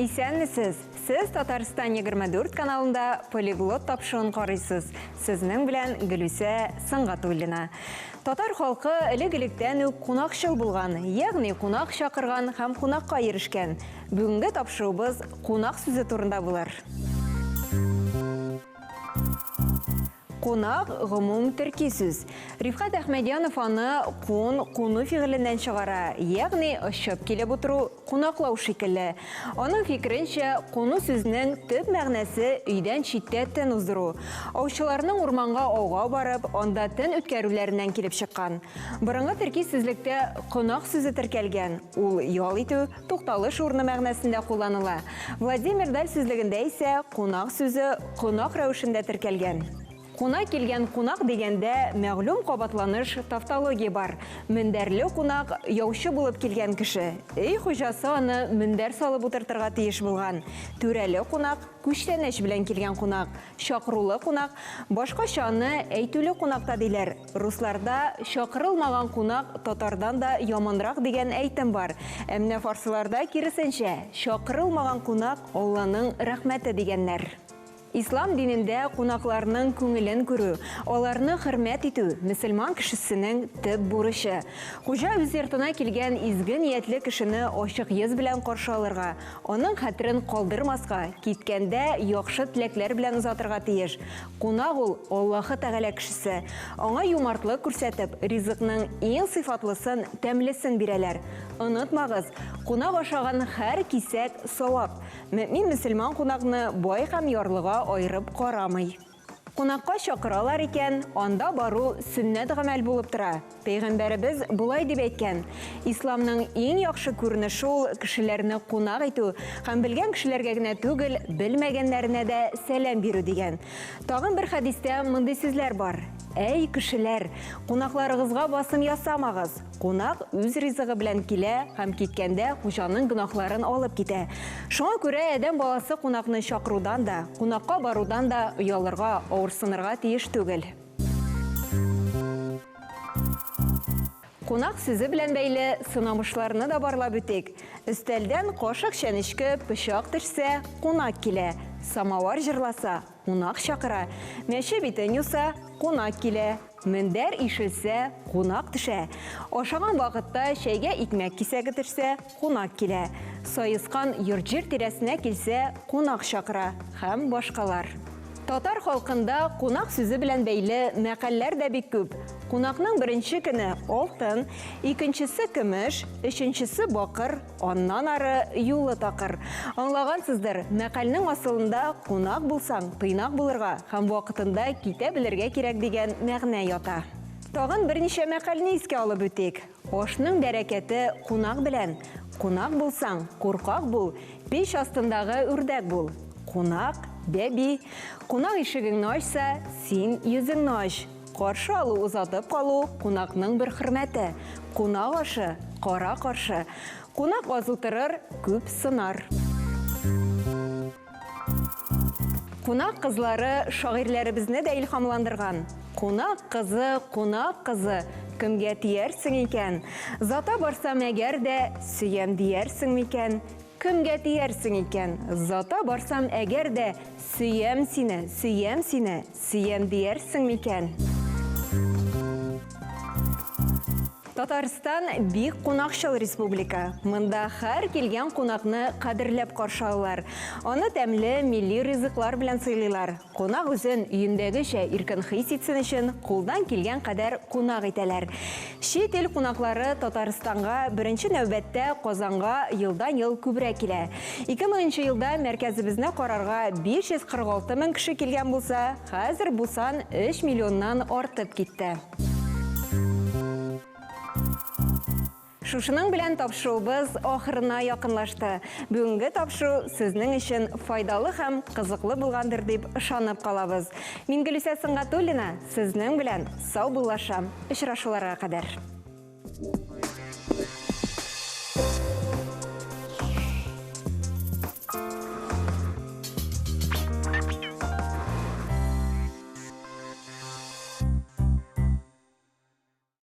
Исәнмесез! Сез Татарстан 24 каналында Полиглот тапшыруын карыйсыз. Сезнең белән Гөлүсә Сөнгатуллина. Татар халкы элек-электән үк кунакчыл булган, ягъни кунак чакырган һәм кунакка йөрешкән. Бүгенге тапшыруыбыз кунак сүзе турында булыр. Кунак, гомум төрки сүз. Рифкать Әхмәдьянов аны кун, куну фигыленнән чыгара, ягъни очып килеп утыру, кунаклау шикелле. Аның фикеренчә, куну сүзнең төп мәгънәсе өйдән читтә төн уздыру. Аучыларның урманга ауга барып, анда төн үткәрүләреннән килеп чыккан. Борынгы төрки сүзлектә кунак сүзе теркәлгән, ул ял итү, Тукталыш урыны мәгънәсендә кулланыла. Владимир Даль сүзлегендә исә кунак сүзе конак рәвешендә теркәлгән. Куна килгән кунак дигәндә мәгълүм кабатланыш, тавтология бар. Мендәрле кунак, яучы булып килгән кеше. Өй хуҗасы аны мендәр салып утыртырга тиеш булган. Түрәле кунак, күчтәнәч белән килгән кунак. Чакырулы кунак, башкача аны әйтүле кунак та диләр. Русларда чакырылмаган кунак татардан да яманрак дигән әйтем бар. Ә менә фарсыларда киресенчә, чакырылмаган кунак Алланың рәхмәте дигәннәр. Ислам динендә кунакларның күңелен күрү, аларны хөрмәт итү, мөселман кешесенең төп бурычы. Хуҗа үз йортына килгән изге ниятле кешене ачык йөз белән каршы алырга, Аның хәтерен калдырмаска, киткәндә яхшы теләкләр белән озатырга тиеш. Кунак ул, Аллаһы Тәгалә кешесе. Аңа юмартлык күрсәтеп, ризыкның иң сыйфатлысын, тәмлесен бирәләр. Онытмагыз, кунак ашаган һәр кисәк, савап. Мөэмин-мөселман кунакны бай һәм ярлыга аерып карамый. Кунакка чакыралар икән, анда бару сөннәт гамәл булып тора. Пәйгамбәребез болай дип әйткән, Исламның иң яхшы күренеше ул кешеләрне кунак итү һәм белгән кешеләргә генә түгел, белмәгәннәренә дә сәлам бирү, дигән. Тагын бер хәдистә мондый сүзләр бар, Әй, кешеләр! Кунакларыгызга басым ясамагыз! Кунак үз ризыгы белән килә һәм киткәндә хуҗаның гөнаһларын алып китә. Шуңа күрә адәм баласы кунакны чакырудан да, кунакка барудан да оялырга, авырсынырга тиеш түгел. Кунак сүзе белән бәйле сынамышларны да барлап үтик. Өстәлдән кашык-чәнечке, пычак төшсә, кунак килә. Самавар җырласа, кунак чакыра. Мәче битен юса, кунак килә. Мендәр ишелсә, кунак төшә. Ашаган вакытта чәйгә икмәк кисәге төшсә, кунак килә. Саескан йорт-җир тирәсенә килсә, кунак чакыра һәм башкалар. Татар халкында кунак сүзе белән бәйле мәкальләр дә бик күп. Кунакның беренче көне, алтын, икенчесе, көмеш, өченчесе, бакыр, Аннан ары юлы такыр. Аңлагансыздыр, мәкальнең асылында кунак булсаң, тыйнак булырга һәм вакытында китә белергә кирәк дигән мәгънә ята. Тагын берничә мәкальне искә алып үтик. Ашның бәрәкәте кунак белән. Кунак булсаң, куркак бул, пич астындагы үрдәк бул. Кунак, бәби. Кунак ишегеңне ачса, син йөзеңне ач. Каршы алу, озатып калу, кунакның бер хөрмәте. Кунак ашы, кара каршы. Кунак аз утырыр, күп сынар. Кунак кызлары шагыйрьләребезне дә илһамландырган. Кунак кызы, кунак кызы, кемгә тиярсең икән? Зата барсам әгәр дә, сөям диярсең микән? Кемгә тиярсең икән? Зата барсам әгәр дә, сөям сине, сөям сине, сөям диярсең микән? Татарстан бик кунакчыл республика. Монда һәр килгән кунакны кадерләп каршы алалар. Аны тәмле милли ризыклар белән сыйлыйлар. Кунак үзен өендәгечә иркен хис итсен өчен кулдан килгән кадәр кунак итәләр. Чит ил кунаклары Татарстанга, беренче нәүбәттә Казанга елдан-ел күбрәк килә. 2000 нче елда мәркәзебезне карарга 546 мең кеше килгән булса, хәзер бу сан өч миллионнан артып китте. Шушының белән тапшыруыбыз ахырына якынлашты. Бүгенге тапшыру сезнең өчен файдалы һәм кызыклы булгандыр дип ышанып калабыз. Мин Гөлүсә Сөнгатуллина, сезнең белән саубуллашам. Очрашуларга кадәр.